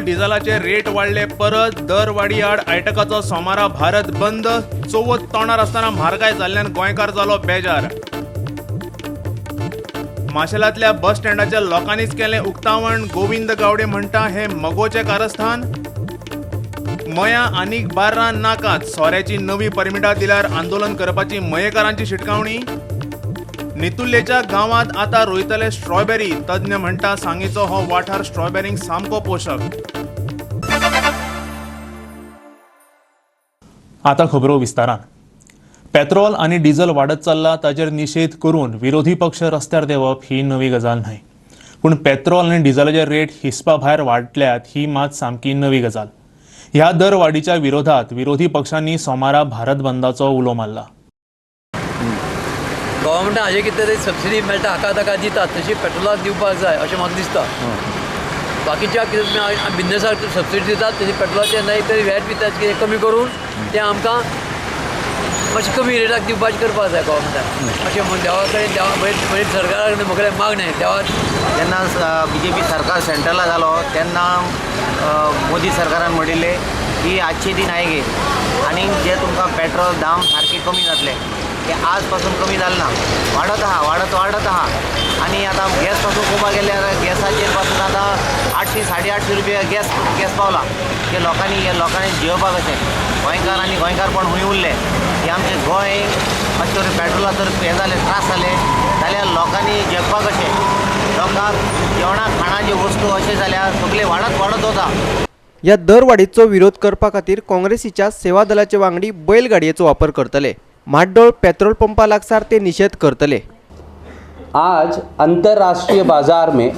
Petrol डिझलाचे rate वाडले परत. दरवाडी आड आयटकाचो सोमारा भारत बंद. चवथ तोंडार आसतना म्हारगाय जाल्ल्यान गोंयकार जालो बेजार. माशेलांतल्या बस स्टँडाच्या लोकांनीच केलें उक्तावण. गोविंद गावडे म्हणटा हें मगोचें कारस्थान. मया आनीक बार्रां नाकात. सोऱ्याची नवी परमिटां दिल्यार आंदोलन करपाची मयेकारांची शिटकावणी. नेतुर्लेच्या गांवांत आतां रोयतले स्ट्रॉबेरी. तज्ञ म्हणटा सांगेचो हो वाठार स्ट्रॉबेरींक सामको पोशक. आतां खबरो विस्तारान. पेट्रोल आनी डिझल वाडत चल्ला ताचेर निशेध करून विरोधी पक्ष रस्त्यार देंवप ही नवी गजाल न्हय, पूण पेट्रोल आनी डिझलाचे रेट हिसपा भायर वाडल्यात ही मात सामकी नवी गजाल. ह्या दरवाडीच्या विरोधात विरोधी पक्षांनी सोमारा भारत बंदाचो उलो मारला. गव्हर्मेंटान हाजें कितें तरी सबसिडी मेळटा हाका ताका दितात, तशी पेट्रोलाक दिवपाक जाय अशें म्हाका दिसता. बाकीच्या कितें तुमी बिजनेसाक सबसिडी दितात, तशी पेट्रोलाचें न्हय तरी व्हॅट बी ताचें कितें कमी करून तें आमकां मातशें कमी रेटाक दिवपाचें करपाक जाय गव्हर्मेंटान अशें म्हूण देवा कडेन, देवा बरें सरकारा कडेन म्हगेलें मागणें देवा. जेन्ना बीजेपी सरकार सेंट्रला जालो तेन्ना मोदी सरकारान म्हणिल्लें की आजचे दिन आएंगे आनी जे तुमकां पेट्रोल दाम सारके कमी जातले. ते आज पासून कमी जालें ना, वाडत आहा, वाडत वाडत आहा. आनी आतां गॅस पासून पळोवपाक गेल्यार गॅसाचेर पासून आतां 800 850 रुपया गॅस गॅस पावला. ते लोकांनी, हे लोकांनी जियोवपाक कशें? गोंयकार आनी गोंयकारपण खंय उरलें? हे आमचें गोंय अशें तरेन पेट्रोला तर हें जालें, त्रास जाले जाल्यार लोकांनी जगपाक कशें? लोकांक जेवणा खाणाची वस्तू अशें जाल्यार सगळें वाडत वाडत वता. ह्या दरवाडीचो विरोध करपा खातीर काँग्रेसीच्या सेवा दलाचे वांगडी बैलगाडयेचो वापर करतले. म्हाड्डोळ पेट्रोल पंपा लागसार ते निशेध करतले. आज अंतर्राष्ट्रीय बाज़ार में,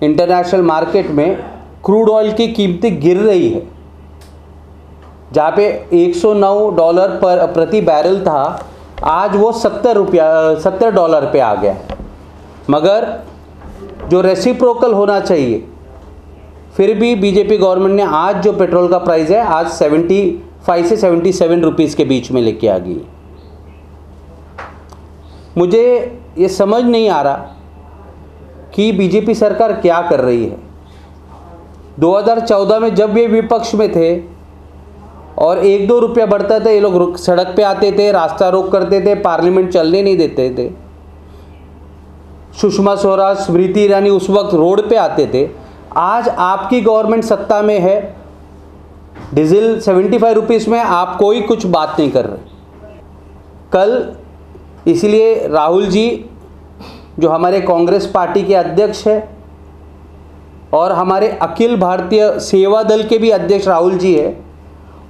इंटरनेशनल मार्केट में क्रूड ऑयल की कीमतें गिर रही है. जहाँ पे 109 डॉलर पर प्रति बैरल था, आज वो 70 रुपया, 70 डॉलर पे आ गया. मगर जो रेसिप्रोकल होना चाहिए, फिर भी बीजेपी गवर्नमेंट ने आज जो पेट्रोल का प्राइस है, आज 75 से 77 रुपीज़ के बीच में लेके आ गई. मुझे ये समझ नहीं आ रहा कि बीजेपी सरकार क्या कर रही है. 2014 में जब ये विपक्ष में थे और 1-2 रुपया बढ़ता था, ये लोग सड़क पे आते थे, रास्ता रोक करते थे, पार्लियामेंट चलने नहीं देते थे. सुषमा स्वराज, स्मृति ईरानी उस वक्त रोड पे आते थे. आज आपकी गवर्नमेंट सत्ता में है, डीजल 75 रुपीज़ में, आप कोई कुछ बात नहीं कर रहे. कल इसलिए राहुल जी, जो हमारे कांग्रेस पार्टी के अध्यक्ष हैं और हमारे अखिल भारतीय सेवा दल के भी अध्यक्ष राहुल जी है,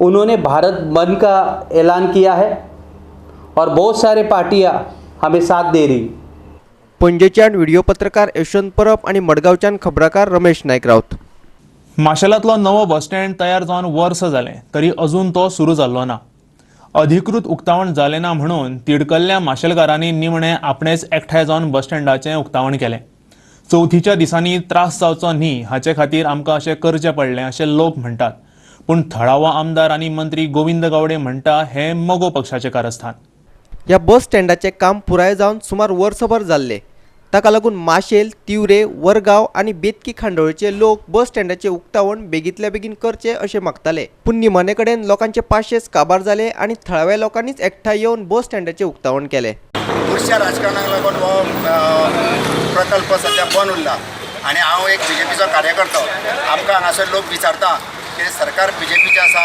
उन्होंने भारत बंद का ऐलान किया है और बहुत सारे पार्टियां हमें साथ दे रही. पणजेच्यान व्हिडिओ पत्रकार यशवंत परब आनी मडगांवच्यान खबराकार रमेश नायक राऊत. माशेलांतलो नवो बस स्टँड तयार जावन वर्स जालें तरी अजून तो सुरू जाल्लो ना. अधिकृत उक्तावण जालें ना म्हणून तिडकल्ल्या माशेलकारांनी निमणें आपणेच एकठांय जावन बस स्टँडाचें उक्तावण केलें. चवथीच्या दिसांनी त्रास जावचो न्ही हाचे खातीर आमकां अशें करचें पडलें अशें लोक म्हणटात, पूण थळावो आमदार आनी मंत्री गोविंद गावडे म्हणटा हें मगो पक्षाचें कारस्थान. ह्या बस स्टँडाचें काम पुराय जावन सुमार वर्सभर जाल्लें. ताका लागून माशेल, तिवरे, वरगांव आनी बेतकी खांडोळचे लोक बस स्टँडाचें उक्तावण बेगींतल्या बेगीन करचें अशें मागताले. पूण निमाणे कडेन लोकांचे पाशेस काबार जाले आनी थळाव्या लोकांनीच एकठांय येवन बस स्टँडाचें उक्तावण केलें. बुरश्या राजकारणाक लागून हो प्रकल्प सद्या बंद उरला आनी हांव एक बीजेपीचो कार्यकर्तो. आमकां हांगासर लोक विचारता की सरकार बीजेपीचें आसा,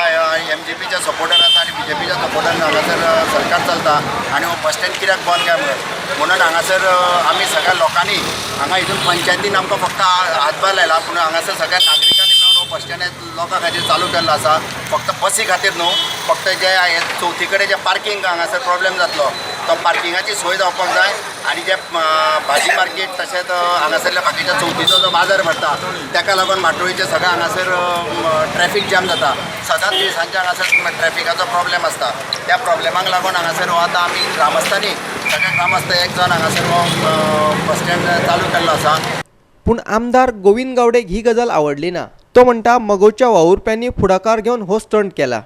एमजीपीच्या सपोर्टर आसा आनी बीजेपीच्या सपोर्टान हांगासर सरकार चलता आनी हो बस स्टँड कित्याक बंद काय म्हणून. म्हणून हांगासर आमी सगळ्या लोकांनी हांगा हितून पंचायतीन आमकां फक्त हातभार लायला, पूण हांगासर सगळ्या नागरिकांनी मेळून हो बस स्टँड लोकां खातीर चालू केल्लो आसा. फक्त बसी खातीर न्हू, फक्त जे हे चवथी कडेन जे पार्किंग हांगासर प्रॉब्लेम जातलो, तो पार्किंगाची सोय जावपाक जाय आनी जे भाजी मार्केट तशेंच हांगासरल्या बाकीच्या चवथीचो जो बाजार भरता, ताका लागून माटोळीचे सगळें हांगासर ट्रॅफीक जॅम जाता. सदांच दिसांचे हांगासर ट्रॅफिकाचो प्रॉब्लेम आसता. त्या प्रॉब्लेमाक लागून हांगासर हो आतां आमी ग्रामस्थांनी, सगळे ग्रामस्थ एक जावन हांगासर हो बस स्टँड चालू केल्लो आसा. पूण आमदार गोविंद गावडेक ही गजाल आवडली ना. तो म्हणटा मगोच्या वावुरप्यांनी फुडाकार घेवन हो स्टंट केला.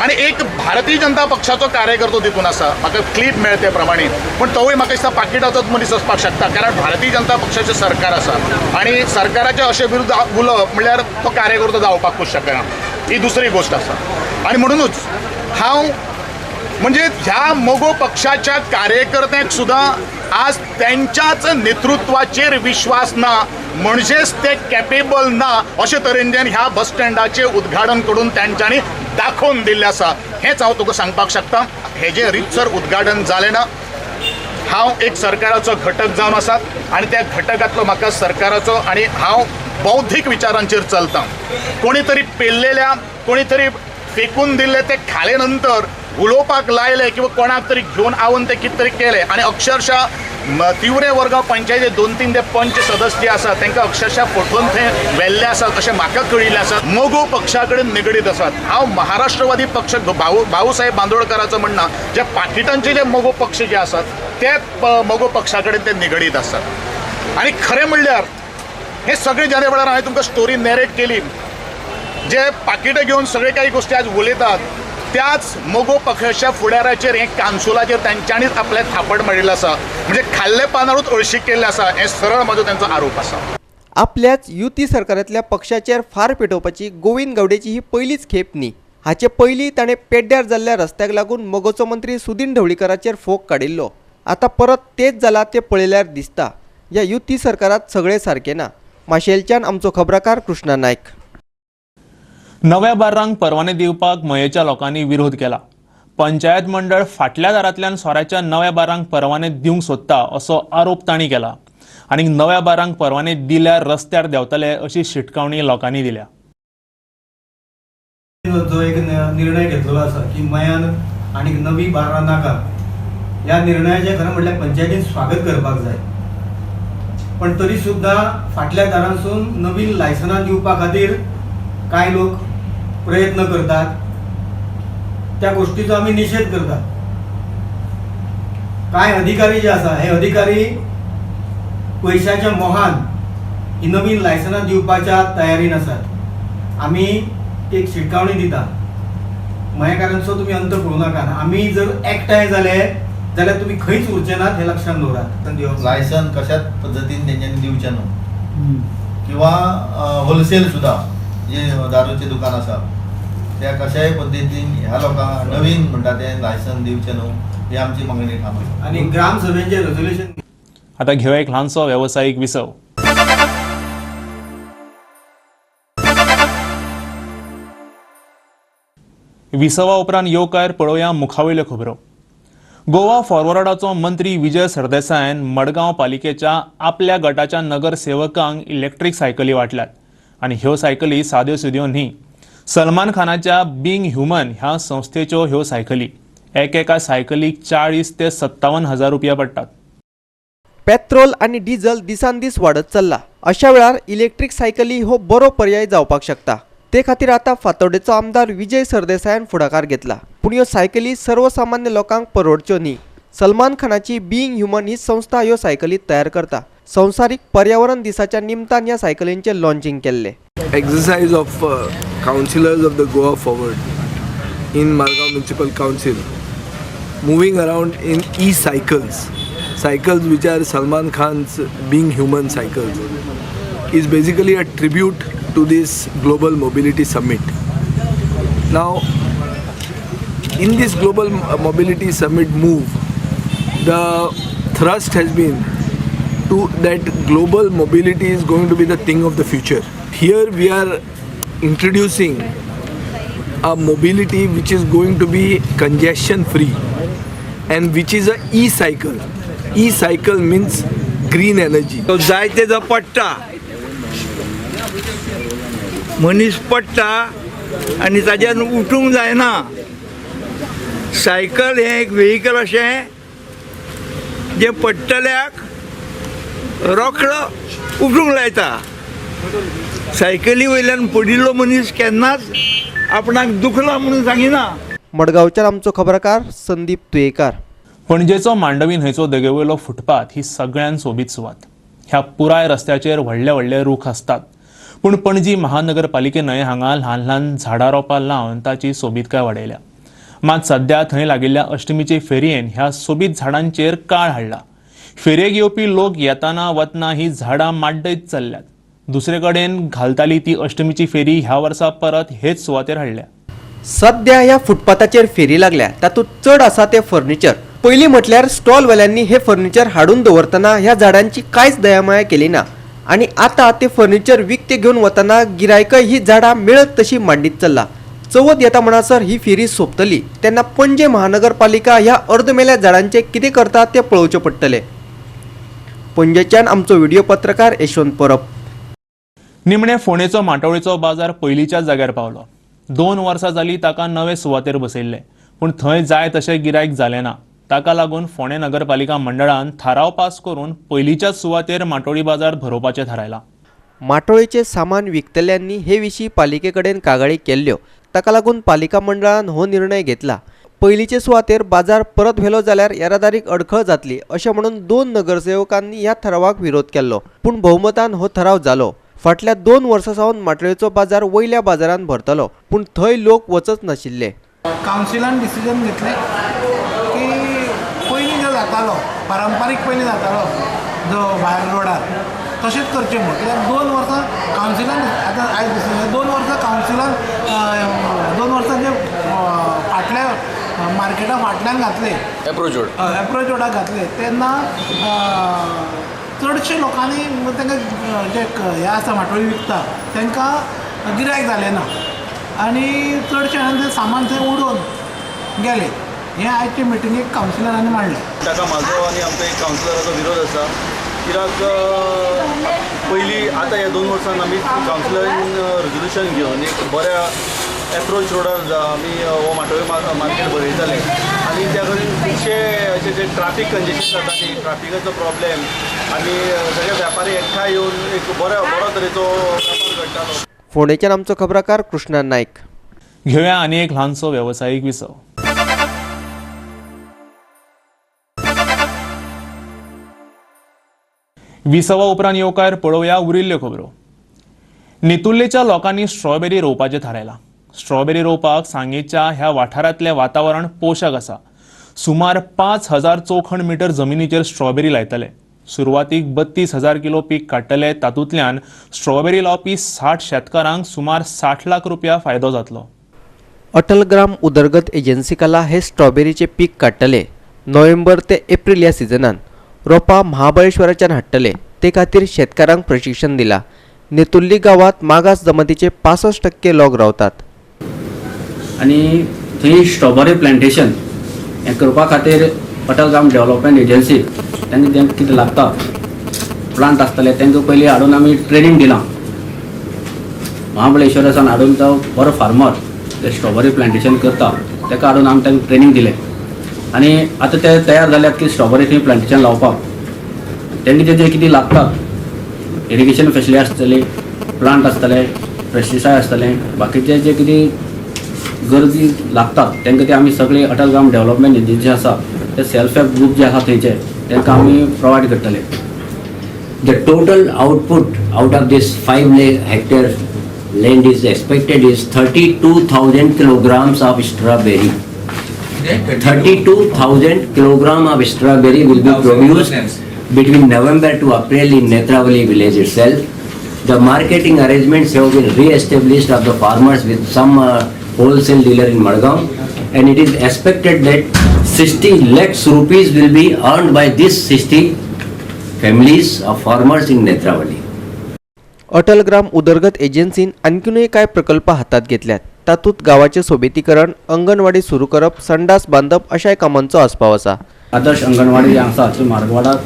आनी एक भारतीय जनता पक्षाचो कार्यकर्तो तितून आसा, म्हाका क्लिप मेळ्ळे ते प्रमाणे, पूण तोवूय म्हाका दिसता पाकिटाचोच मनीस आसपाक शकता, कारण भारतीय जनता पक्षाचें सरकार आसा आनी सरकाराचे अशें विरुद्ध उलोवप म्हणल्यार तो कार्यकर्तो जावपाकूच शकना, ही दुसरी गोश्ट आसा. आनी म्हणुनूच हांव म्हणजे ह्या मगो पक्षाच्या कार्यकर्त्यांक सुद्दां आज त्यांच्याच नेतृत्वाचेर विश्वास ना, म्हणजेच ते कॅपेबल ना अशे तरेन ह्या बस स्टँडाचें उद्घाटन करून तांच्यांनी दाखोवन दिल्लें आसा. हेंच हांव तुका सांगपाक शकता. हें जें रितसर उद्घाटन जालें ना, हांव एक सरकाराचो घटक जावन आसा आनी त्या घटकांतलो म्हाका सरकाराचो आनी हांव बौद्धीक विचारांचेर चलता. कोणी तरी पेल्लेल्या, कोणी तरी फेकून दिल्ले ते खाले नंतर उलोवपाक लायले किंवा कोणाक तरी घेवन आवन ते कितें तरी केलें आनी अक्षरशः तिवरे वर्गांव पंचायती 2-3 ते पंच सदस्य आसात तांकां अक्षरशः फटोवन थंय व्हेल्ले आसात अशें म्हाका कळिल्लें आसा. मगो पक्षा कडेन निगडीत आसात. हांव महाराष्ट्रवादी पक्ष भाऊसाहेब बांदोडकराचो म्हणना, जे पाकिटांचे जे मगो पक्ष जे आसात ते मगो पक्षा कडेन ते निगडीत आसात. आनी खरें म्हणल्यार हे सगळे ज्या वेळार हांवें तुमकां स्टोरी नॅरेट केली, जे पाकिटां घेवन सगळे काही गोश्टी आज उलयतात त्याच मगो पक्षाच्या फुडाराचेर हे कान्सुलाचेर तांच्यांनीच आपलें थापड मारिल्लें आसा, म्हणजे खाल्ले पानारूच अळशीक केल्लें आसा, हें सरळ म्हजो तांचो आरोप आसा. आपल्याच युती सरकारांतल्या पक्षाचेर फार पेटोवपाची गोविंद गावडेची ही पयलीच खेप न्ही. हाचे पयलीं ताणें पेड्ड्यार जाल्ल्या रस्त्याक लागून मगोचो मंत्री सुदीन ढवळीकराचेर फोग काडिल्लो. आतां परत तेच जालां तें पळयल्यार दिसता ह्या युती सरकारांत सगळें सारकें ना. माशेलच्यान आमचो खबराकार कृष्णा नायक. नव्या बार्रांक परवाने दिवपाक मयेच्या लोकांनी विरोध केला. पंचायत मंडळ फाटल्या दारांतल्यान सोऱ्याच्या नव्या बार्रांक परवाने दिवंक सोदता असो आरोप तांणी केला आनी नव्या बार्रांक परवाने दिल्यार रस्त्यार देंवतले अशी शिटकावणी लोकांनी दिल्या. जो एक निर्णय घेतलेलो आसा की मयान आनी नवी बार्रां नाका, ह्या निर्णयाचें खरें म्हटल्यार पंचायतीन स्वागत करपाक जाय, पण तरी सुद्दां फाटल्या दारांसून नवीन लायसनां दिवपा खातीर कांय लोक प्रयत्न करतात, त्या गोष्टीचो आमी निशेध करतात. कांय अधिकारी जे आसा हे अधिकारी पयशाच्या मोहान ही नवीन लायसनां दिवपाच्या तयारीन आसात. आमी एक शिटकावणी दिता, मयेकारांचो तुमी अंत पळोवं नाका. आमी जर एकठांय जाले जाल्यार तुमी खंयच उरचे नात हें लक्षांत दवरात. लायसन कशाच पद्दतीन तेंच्यांनी दिवचें न्हू किंवा होलसेल सुद्दां जे दारूचें दुकान आसा त्या कशाय पद्दतीन ह्या लोकांक नवीन म्हणटा तें लायसन दिवचें न्हू, ही आमची मागणी आसा. आनी ग्रामसभेचें रेजोल्युशन. आतां घेवया एक ल्हानसो वेवसायीक विसव. विसवा उपरांत येवकार पळोवया मुखावयल्यो खबरो. गोवा फॉरवर्डाचो मंत्री विजय सरदेसायान मडगांव पालिकेच्या आपल्या गटाच्या नगरसेवकांक इलेक्ट्रीक सायकली वाटल्यात आनी ह्यो सायकली साद्यो सुद्यो न्ही, सलमान खानाच्या बीइंग ह्युमन ह्या संस्थेच्यो ह्यो सायकली. एकेका सायकलीक 40 ते 57 हजार रुपया पडटात. पेट्रोल आनी डिझल दिसान दीस वाडत चल्ला. अशा वेळार इलेक्ट्रीक सायकली हो बरो पर्याय जावपाक शकता. ते खातीर आतां फातोर्डेचो आमदार विजय सरदेसायान फुडाकार घेतला. पूण ह्यो सायकली सर्वसामान्य लोकांक परवडच्यो न्ही. सलमान खानाची बीइंग ह्युमन ही संस्था ह्यो सायकली तयार करता. संवसारीक पर्यावरण दिसाच्या निमतान ह्या सायकलींचें लॉन्चिंग केल्लें. Exercise of councillors of the Goa Forward in Margao Municipal Council moving around in e-cycles, cycles which are Salman Khan's Being Human cycles, is basically a tribute to this Global Mobility Summit. Now, in this Global Mobility Summit move, the thrust has been to that global mobility is going to be the thing of the future. Here we are introducing a mobility which is going to be congestion free and which is a e-cycle. E-cycle means green energy. तो जायते जो पडटा मनीस पडटा आनी ताज्यान उठूंक जायना. Cycle हें एक व्हेकल अशें जें पडटल्याक रोखडो उठूंक लायता. सायकली वयल्यान पडिल्लो मनीस केन्नाच आपणाक दुखला म्हणून सांगिना. मडगांवच्यान आमचो खबरकार संदीप तुयेकार. पणजेचो मांडवी न्हंयचो देगेवयलो फुटपाथ ही सगळ्यान सोबीत सुवात. ह्या पुराय रस्त्याचेर व्हडले व्हडले रूख आसतात, पूण पणजी महानगरपालिकेनय हांगा ल्हान ल्हान झाडां रोपां लावन ताची सोबीतकाय वाडयल्या. मात सध्या थंय लागिल्ल्या अष्टमीचे फेरयेन ह्या सोबीत झाडांचेर काळ हाडला. फेरयेक येवपी लोक येताना वतना ही झाडां माड्डयत चल्ल्यात. दुसरे कडेन घालताली ती अष्टमीची फेरी ह्या वर्सा परत हेच सुवातेर हाडल्या. सध्या ह्या फुटपाथाचेर फेरी लागल्या तातूंत चड आसा ते फर्निचर. पयलीं म्हटल्यार स्टॉलवाल्यांनी हे फर्निचर हाडून दवरतना ह्या झाडांची कांयच दयामाया केली ना आनी आतां ते फर्निचर विकते घेवन वतना गिरायकय ही झाडां मेळत तशी मांडीत चल्ला. चवथ येता म्हणसर ही फेरी सोंपतली तेन्ना पणजे महानगरपालिका ह्या अर्दमेल्या झाडांचे कितें करता तें पळोवचें पडटलें. पणजेच्यान आमचो व्हिडिओ पत्रकार यशवंत परब. निमणे फोंडेचो माटोळेचो बाजार पयलींच्या जाग्यार पावलो. 2 वर्सां जाली ताका नवे सुवातेर बसयल्ले, पूण थंय जाय तशें गिरायक जालें ना. ताका लागून फोंडें नगरपालिका मंडळान थाराव पास करून पयलींच्याच सुवातेर माटोळी बाजार भरोवपाचें थारायलां. माटोळेचें सामान विकतल्यांनी हे विशीं पालिके कडेन कागाळी केल्ल्यो. ताका लागून पालिका मंडळान हो निर्णय घेतला. पयलींचे सुवातेर बाजार परत व्हेलो जाल्यार येरादारीक अडखळ जातली अशें म्हणून 2 नगरसेवकांनी ह्या थारावाक विरोध केल्लो, पूण भोवमतान हो थाराव जालो. फाटल्या 2 वर्सां सावन माटोळेचो बाजार वयल्या बाजारान भरतलो, पूण थंय लोक वचच नाशिल्ले. कावन्सिलान डिसिजन घेतलें की पयलीं जो जातालो पारंपारीक पयलीं जातालो जो भायर रोडार तशेंच करचें म्हूण. कित्याक 2 वर्सां कावन्सिलान आतां आयज डिसिजन 2 वर्सां कावन्सिलान 2 वर्सां जे फाटल्या मार्केटा फाटल्यान घातले एप्रोच रोड एप्रोच रोडाक घातले तेन्ना चडशे लोकांनी तांकां जे हे आसा माटोळी विकता तांकां गिरायक जालें ना आनी चडशे जाणांनी तें सामान थंय उडोवन गेले. हें आयचे मिटिंगेक कावन्सिलरांनी मांडलें. ताका म्हाजो आनी आमच्या एक कावन्सिलराचो विरोध आसा, कित्याक पयलीं आतां ह्या 2 वर्सांत आमी कावन्सिलरान रेजोल्युशन घेवन एक बऱ्या एप्रोच रोडार आमी हो माटोळी मार्केट भरयताले आनी त्या खातीर खुबशे अशे जे ट्राफीक कंजेशन जाता ती ट्राफिकाचो प्रॉब्लेम आनी सगळे व्यापारी एकठांय येवन एक बरो बरो तरेचो व्यापार घडटालो. फोंडेच्यान आमचो खबराकार कृष्णा नायक. घेवया आनी एक ल्हानसो वेवसायीक विसव. विसवा उपरांत येवकार पळोवया उरिल्ल्यो खबरो. नेतुर्लेच्या लोकांनी स्ट्रॉबेरी रोवपाचें थारायलां. स्ट्रॉबेरी रोवपाक सांगेच्या ह्या वाठारांतलें वातावरण पोशक आसा. सुमार 5000 चौखण मिटर जमिनीचेर स्ट्रॉबेरी लायतले. सुरवातीक 32,000 किलो पीक काडटले. तातूंतल्यान स्ट्रॉबेरी लावपी 60 शेतकारांक सुमार 60 लाख रुपया फायदो जातलो. अटल ग्राम उदरगत एजन्सी खाला हे स्ट्रॉबेरीचे पीक काडटले. नोव्हेंबर ते एप्रील ह्या सिजनान रोपां महाबळेश्वराच्यान हाडटले. ते खातीर शेतकारांक प्रशिक्षण दिलां. नेतुर्ली गांवांत मागास जमातीचे 65% लोक रावतात. आनी थंय स्ट्रॉबेरी प्लांटेशन हें करपा खातीर अटल ग्राम डेव्हलपमेंट एजन्सी तांकां जें कितें लागता प्लांट आसतले तांकां पयलीं हाडून आमी ट्रेनींग दिलां. महाबळेश्वरा सावन हाडून तो बरो फार्मर ते स्ट्रॉबेरी प्लांटेशन करता ताका हाडून आमी तांकां ट्रेनींग दिलें आनी आतां ते तयार जाल्यात की स्ट्रॉबेरी थंय प्लांटेशन लावपाक. तांकां जें कितें लागता इरिगेशन फेसिलिटी आसतली, प्लांट आसतले, पेस्टिसायड आसतले, बाकीचे जे कितें गरजी लागतात तांकां ते आमी सगळे अटल ग्राम डेव्हलपमेंट एजन्सी आसा ते सेल्फ हेल्प ग्रूप जे आसा थंयचे तांकां आमी प्रोवायड करतले. The total output out of this 5 hectare land is expected is 32,000 kilograms of strawberry. 32,000 kilogram of strawberry will be produced between November to April in Netravali village itself. The marketing arrangements have been re-established of the farmers with some wholesale dealer in Madgaon, and it is expected that 60 lakhs rupees will be earned by this 60 families of farmers in Netravali. Atal Gram Udargat एजन्सीन आणखीनूय कांय प्रकल्प हातात घेतल्यात. तातूंत गांवाचें सोबीतीकरण, अंगणवाडी सुरू करप, संडास बांदप अशाय कामांचो आस्पाव आसा. आदर्श अंगणवाडी जे आसा ते मार्गवाडाक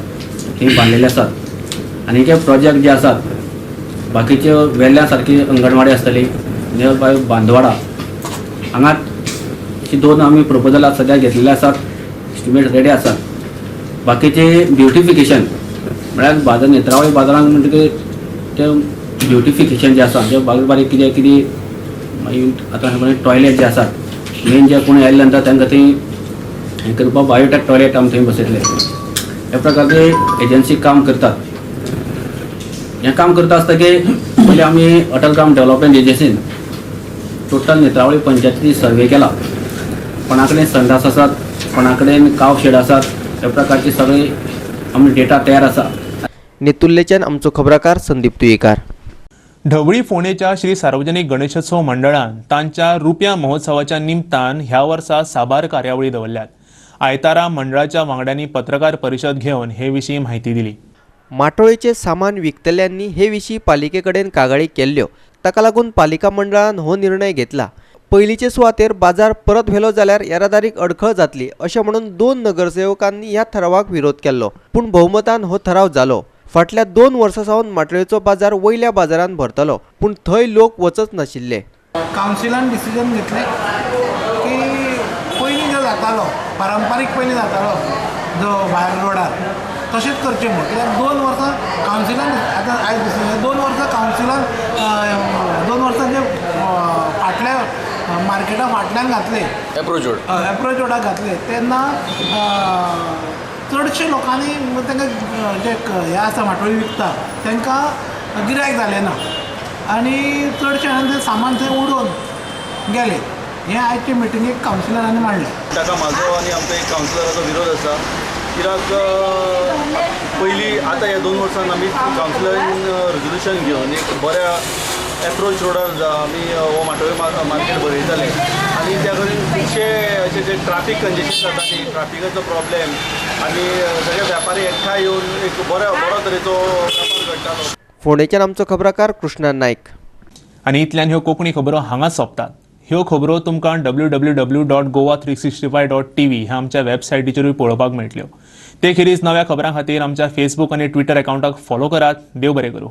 थंय बांदलेले आसात आनी हे प्रोजेक्ट जे आसात बाकीचे वेल्ल्या सारकी अंगणवाडी आसतली नियर बाय बांदवाडा हांगा ही 2 आमी प्रपोजलां सद्या घेतलेले आसात, एस्टिमेट रेडी आसात. बाकीचे ब्युटिफिकेशन म्हळ्यार बाजार नेत्रावळी बाजारांत म्हणटकीर ते ब्युटिफिकेशन जे आसा जे बारीक बारीक कितें कितें मागीर आतां टॉयलेट जे आसात मेन जे कोण आयले नंतर तांकां थंय हें करपाक बायोटेक टॉयलेट आमी थंय बसयतले. ह्या प्रकारचे एजन्सी काम करतात. हें काम करता आसतना की पयलीं आमी अटल ग्राम डेव्हलपमेंट एजन्सीन टोटल नेत्रावळी पंचायती सर्वे केला, कोणा कडेन संडास आसात, कोणा कडेन काव शेड आसात, ह्या प्रकारची सगळी आमची डेटा तयार आसा. नेतुर्लेच्यान आमचो खबराकार संदीप तुयेकार. ढवळी फोंडेच्या श्री सार्वजनिक गणेशोत्सव मंडळान तांच्या रुप्या महोत्सवाच्या निमतान ह्या वर्सा साबार कार्यावळी दवरल्यात. आयतारा मंडळाच्या वांगड्यांनी पत्रकार परिशद घेवन हे विशीं म्हायती दिली. माटोळेचे सामान विकतल्यांनी हे विशीं पालिके कडेन कागाळी केल्ल्यो. ताका लागून पालिका मंडळान हो निर्णय घेतला. पयलींचे सुवातेर बाजार परत व्हेलो जाल्यार येरादारीक अडखळ जातली अशें म्हणून 2 नगरसेवकांनी ह्या थरावाक विरोध केल्लो, पूण भोवमतान हो थराव जालो. फाटल्या 2 वर्सां सावन माटोळेचो बाजार वयल्या बाजारान भरतलो, पूण थंय लोक वचच नाशिल्ले. कावन्सिलान डिसिजन घेतलें की पयलीं जो जातालो पारंपारीक पयलीं जातालो जो भायर रोडार तशेंच करचें म्हूण, कित्याक 2 वर्सां कावन्सिलान आतां आयज डिसिजन 2 वर्सां कावन्सिलान 2 वर्सां जे फाटल्या मार्केटा फाटल्यान घातले एप्रोच रोड, एप्रोच रोडाक घातले तेन्ना चडशे लोकांनी तांकां जे हे आसा माटोळी विकता तांकां गिरायक जालें ना आनी चडशे जाणांनी तें सामान थंय उडोवन गेले. हें आयचे मिटिंगेक कावन्सिलरांनी मांडलें. ताका म्हाजो आनी आमचो एक कावन्सिलराचो विरोध आसा, कित्याक पयलीं आतां ह्या 2 वर्सांत आमी कावन्सिलरान रेजोल्युशन घेवन एक बऱ्या एप्रोच रोडार आमी हो माटोळी मार्केट भरयताले आनी त्या कडेन खुबशे अशे जे ट्राफीक कंजेशन जाता न्ही, ट्राफिकाचो प्रॉब्लेम आनी सगळे व्यापारी एकठांय येवन एक बरो तरेचो व्यापार घडटालो. फोंडेच्यान आमचो खबराकार कृष्णा नायक. आनी इतल्यान ह्यो कोंकणी खबरो हांगाच सोंपतात. ह्यो खबरो तुमकां www.goa365.tv ह्या आमच्या वेबसायटीचेरूय पळोवपाक मेळटल्यो. ते खेरीज नव्या खबरां खातीर आमच्या फेसबूक आनी ट्विटर अकावंटाक फॉलो करात. देव बरें करूं.